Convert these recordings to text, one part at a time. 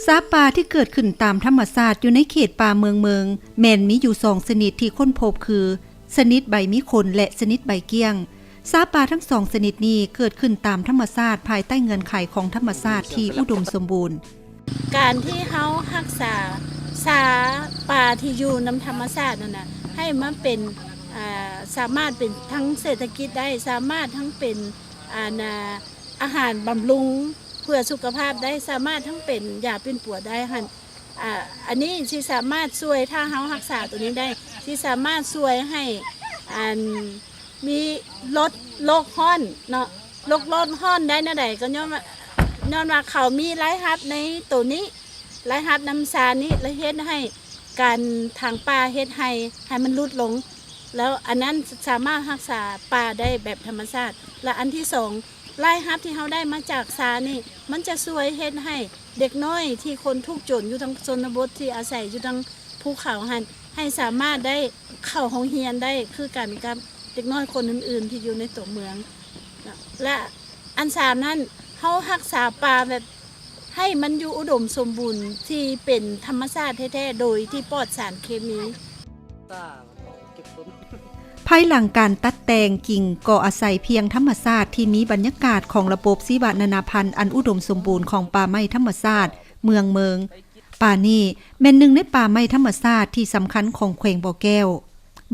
ຊາປາທີ່ເກີດຂຶ້ນຕາມທຳມະຊາດຢູ່ໃນເຂດປ່າເມືອງເມີງ ແມ່ນມີຢູ່ສອງຊະນິດທີ່ຄົ້ນພົບຄື ຊະນິດໃບມີຂົນ ແລະ ຊະນິດໃບກ້ຽງ. ຊາປາທັງສອງຊະນິດນີ້ເກີດຂຶ້ນຕາມທຳມະຊາດ ພາຍໃຕ້ເງື່ອນໄຂຂອງທຳມະຊາດທີ່ອຸດົມສົມບູນ. ການທີ່ເຮົາຮັກສາຊາປາທີ່ຢູ່ນຳທຳມະຊາດນັ້ນນະ ໃຫ້ມາເປັນ ອ່າ ສາມາດເປັນທັງເສດຖະກິດໄດ້ ສາມາດທັງເປັນ ອັນ ອາ ອາຫານບຳລຸງເພື່ອສຸຂະພາບໄດ້ ສາມາດທັງເປັນຢາປິ່ນປົວໄດ້ຫັ້ນ ອາ ອັນນີ້ຊິສາມາດຊ່ວຍ ຖ້າເຮົາຮັກສາໂຕນີ້ໄດ້ ຊິສາມາດຊ່ວຍໃຫ້ ອັນ ມີ ລົດໂລກຮ້ອນເນາະ ລົດໂລກຮ້ອນໄດ້ແນວໃດ ກໍຍ້ອນວ່າ ຍ້ອນວ່າເຂົາມີລາຍຮັບໃນໂຕນີ້ ລາຍຮັບນຳຊານີ້ ແລະ ເຮັດໃຫ້ການຖາງປ່າເຮັດໄຮ່ໃຫ້ມັນຫຼຸດລົງ ແລ້ວອັນນັ້ນສາມາດຮັກສາປ່າໄດ້ແບບທຳມະຊາດ ແລະ ອັນທີສອງ ລາຍຮັບທີ່ເຮົາໄດ້ມາຈາກຊານີ້ ມັນຈະຊ່ວຍເຮັດໃຫ້ເດັກນ້ອຍທີ່ຄົນທຸກຈົນຢູ່ທາງຊົນນະບົດ ທີ່ອາໄສຢູ່ທາງພູເຂົາຫັ້ນ ໃຫ້ສາມາດໄດ້ເຂົ້າໂຮງຮຽນໄດ້ຄືກັນກັບເດັກນ້ອຍຄົນອື່ນໆທີ່ຢູ່ໃນຕົວເມືອງເນາະ ແລະ ອັນສາມນັ້ນ ເຮົາຮັກສາປ່າແບບໃຫ້ມັນຢູ່ອຸດົມສົມບູນທີ່ເປັນທຳມະຊາດແທ້ໆ ໂດຍທີ່ປອດສານເຄມີ. ພາຍຫຼັງການຕັດແຕ່ງກິ່ງກໍອາໄສພຽງທຳມະຊາດທີ່ມີບັນຍາກາດຂອງລະບົບຊີວະນານາພັນອັນອຸດົມສົມບູນຂອງປ່າໄມ້ທຳມະຊາດເມືອງເມີງ. ປ່ານີ້ແມ່ນໜຶ່ງໃນປ່າໄມ້ທຳມະຊາດທີ່ສຳຄັນຂອງແຂວງບໍ່ແກ້ວ.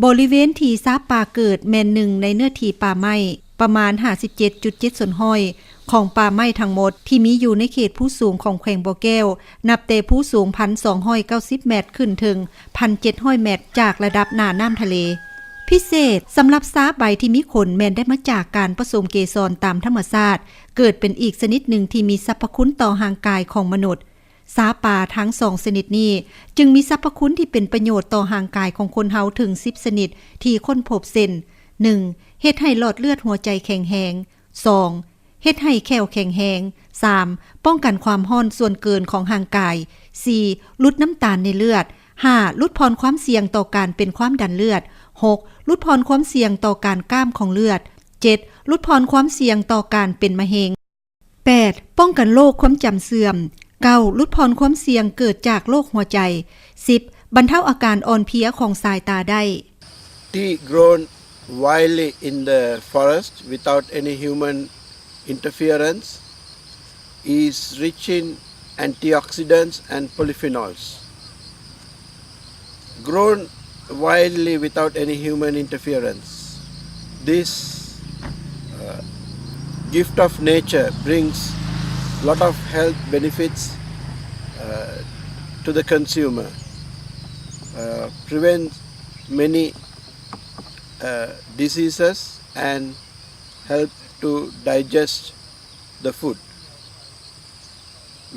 ບໍລິເວນທີ່ຊາປາເກີດແມ່ນໜຶ່ງໃນເນື້ອທີ່ປ່າໄມ້ປະມານຫ້າສິບເຈັດຈຸດເຈັດສ່ວນຮ້ອຍຂອງປ່າໄມ້ທັງໝົດທີ່ມີຢູ່ໃນເຂດພູສູງຂອງແຂວງບໍ່ແກ້ວ ນັບແຕ່ພູສູງພັນສອງຮ້ອຍເກົ້າສິບແມັດຂຶ້ນເຖິງພັນເຈັດຮ້ອຍແມັດຈາກລະດັບໜ້ານ້ຳທະເລ. ພິເສດສຳລັບຊາໃບທີ່ມີຂົນແມ່ນໄດ້ມາຈາກການປະສົມເກສອນຕາມທຳມະຊາດ ເກີດເປັນອີກຊະນິດໜຶ່ງທີ່ມີສັບພະຄຸນຕໍ່ຮ່າງກາຍຂອງມະນຸດ. ຊາປາທັງສອງຊະນິດນີ້ຈຶ່ງມີສັບພະຄຸນທີ່ເປັນປະໂຫຍດຕໍ່ຮ່າງກາຍຂອງຄົນເຮົາເຖິງສິບຊະນິດທີ່ຄົ້ນພົບ ເຊັ່ນ ໜຶ່ງ ເຮັດໃຫ້ຫຼອດເລືອດຫົວໃຈແຂງແຮງ, ສອງ ເຮັດໃຫ້ແຂ້ວແຂງແຮງ, ສາມ ປ້ອງກັນຄວາມຮ້ອນສ່ວນເກີນຂອງຮ່າງກາຍ, ສີ່ ຫຼຸດນ້ຳຕານໃນເລືອດ, ຫ້າ ຫຼຸດຜ່ອນຄວາມສ່ຽງຕໍ່ການເປັນຄວາມດັນເລືອດ, ຫົກ ຫຼຸດຜ່ອນຄວາມສ່ຽງຕໍ່ການກ້າມຂອງເລືອດ, ເຈັດ ຫຼຸດຜ່ອນຄວາມສ່ຽງຕໍ່ການເປັນມະເຮັງ. ແປດ ປ້ອງກັນໂລກຄວາມຈຳເສື່ອມ, ເກົ້າ ຫຼຸດຜ່ອນຄວາມສ່ຽງເກີດຈາກໂລກຫົວໃຈ, ສິບ ບັນເທົາອາການອ່ອນເພຍຂອງສາຍຕາໄດ້. Tea grown wildly in the forest without any human interference is rich in antioxidants and polyphenols. Grown wildly without any human interference, this, uh, gift of nature brings lot of health benefits, uh, to the consumer, uh, prevents many, uh, diseases and help to digest the food,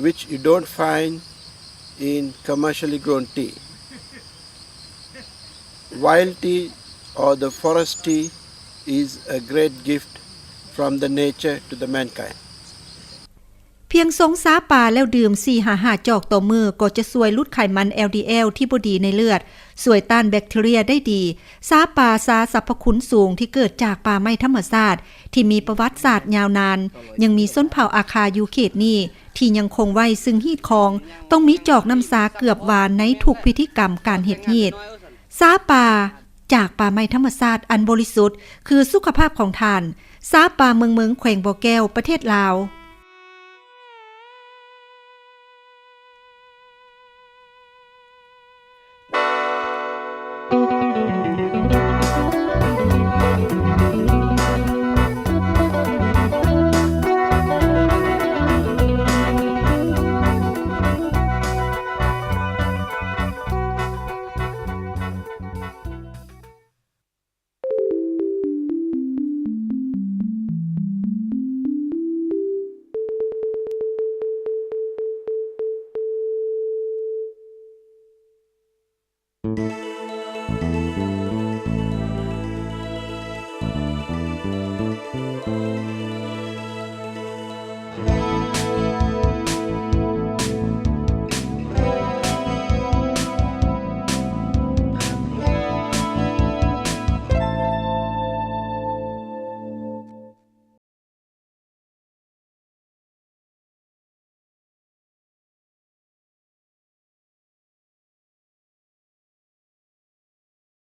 which you don't find in commercially grown tea. Wild tea or the forest tea is a great gift from the nature to the mankind. ພຽງຊົງຊາປາແລ້ວດື່ມສີ່ຫາຫ້າຈອກຕໍ່ມື້ ກໍຈະຊ່ວຍຫຼຸດໄຂມັນ ແອລດີແອລ ທີ່ບໍ່ດີໃນເລືອດ, ຊ່ວຍຕ້ານແບັກທີເຣຍໄດ້ດີ. ຊາປາຊາສັບພະຄຸນສູງທີ່ເກີດຈາກປ່າໄມ້ທຳມະຊາດທີ່ມີປະຫວັດສາດຍາວນານ, ຍັງມີຊົນເຜົ່າອາຄາຢູ່ເຂດນີ້ທີ່ຍັງຄົງໄວ້ຊຶ່ງຮີດຄອງ, ຕ້ອງມີຈອກນ້ຳຊາເກືອບຫວານໃນທຸກພິທີກຳການເຮັດຮີດ. ຊາປາຈາກປ່າໄມ້ທຳມະຊາດອັນບໍລິສຸດ ຄືສຸຂະພາບຂອງທ່ານ. ຊາປາເມືອງເມີງ ແຂວງບໍ່ແກ້ວ ປະເທດລາວ.